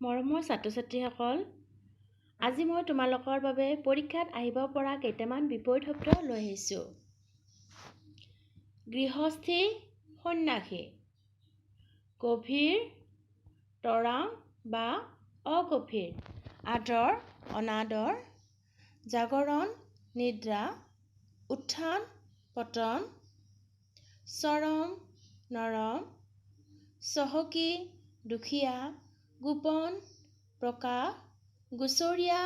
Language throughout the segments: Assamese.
মৰমৰ ছাত্ৰ-ছাত্ৰীসকল, আজি মই তোমালোকৰ বাবে পৰীক্ষাত আহিব পৰা কেইটামান বিপৰীত শব্দ লৈ আহিছোঁ। গৃহস্থী, সন্যাসী, গভীৰ, তৰাং বা অগভীৰ, আদৰ, অনাদৰ, জাগৰণ, নিদ্ৰা, উত্থান, পতন, চৰম, নৰম, চহকী, দুখীয়া, গোপন, প্ৰকাশ, গুচৰীয়া,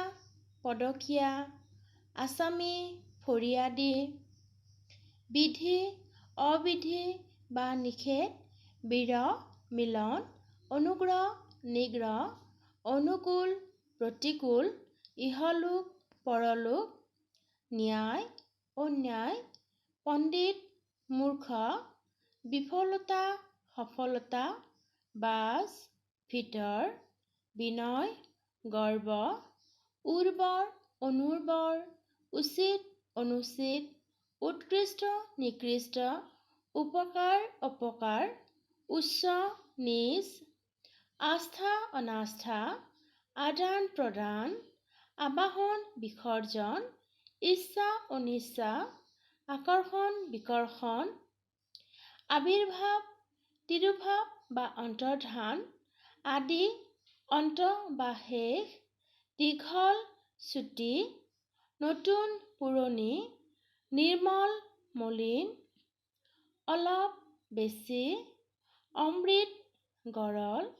পদকীয়া, আচামী, ফৰিয়াদী, বিধি, অবিধি বা নিষেধ, বিৰহ, মিলন, অনুগ্ৰহ, নিগ্ৰহ, অনুকূল, প্ৰতিকূল, ইহলোক, পৰলোক, ন্যায়, অন্যায়, পণ্ডিত, মূৰ্খ, বিফলতা, সফলতা, বাজ, ভিতৰ, বিনয়, গৰ্ব, উৰ্বৰ, অনুৰ্বৰ, উচিত, অনুচিত, উৎকৃষ্ট, নিকৃষ্ট, উপকাৰ, অপকাৰ, উচ্চ, নীচ, আস্থা, অনাস্থা, আদান প্ৰদান, আবাহন, বিসৰ্জন, ইচ্ছা, অনিচ্ছা, আকৰ্ষণ, বিকৰ্ষণ, আৱিৰ্ভাৱ, তিৰোভাৱ বা অন্তৰ্ধান, আদি, অন্ত বা শেষ, দীঘল, চুটি, নতুন, পুৰণি, নিৰ্মল, মলিন, অলপ, বেছি, অমৃত, গৰল,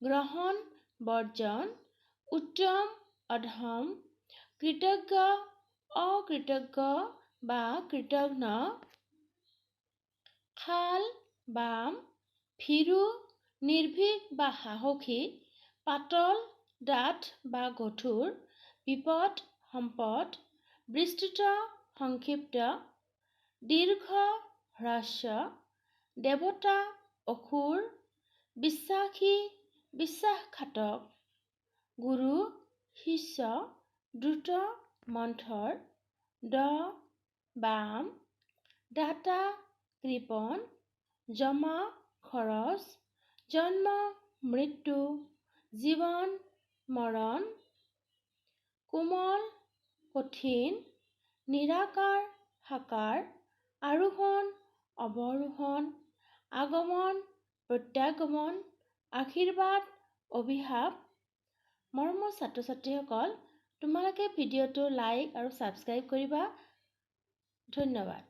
গ্ৰহণ, বৰ্জন, উত্তম, অধম, কৃতজ্ঞ, অকৃতজ্ঞ বা কৃতঘ্ন, খাল, বাম, ভীৰু, নিৰ্ভীক বা সাহসী, পাতল, ডাঠ বা গধুৰ, বিপদ, সম্পদ, বিস্তৃত, সংক্ষিপ্ত, দীৰ্ঘ, হ্ৰস্ব, দেৱতা, অসুৰ, বিশ্বাসী, বিশ্বাসঘাতক, গুৰু, শিষ্য, দ্ৰুত, মন্থৰ, দ, বাম, দাতা, কৃপণ, জমা, খৰচ, জন্ম, মৃত্যু, জীৱন, মৰণ, কোমল, কঠিন, নিৰাকাৰ, সাকাৰ, আৰোহণ, অৱৰোহণ, আগমন, প্ৰত্যাগমন, আশীৰ্বাদ, অভিশাপ। মৰমৰ ছাত্ৰ ছাত্ৰীসকল, তোমালোকে ভিডিঅ'টো লাইক আৰু ছাবস্ক্ৰাইব কৰিবা। ধন্যবাদ।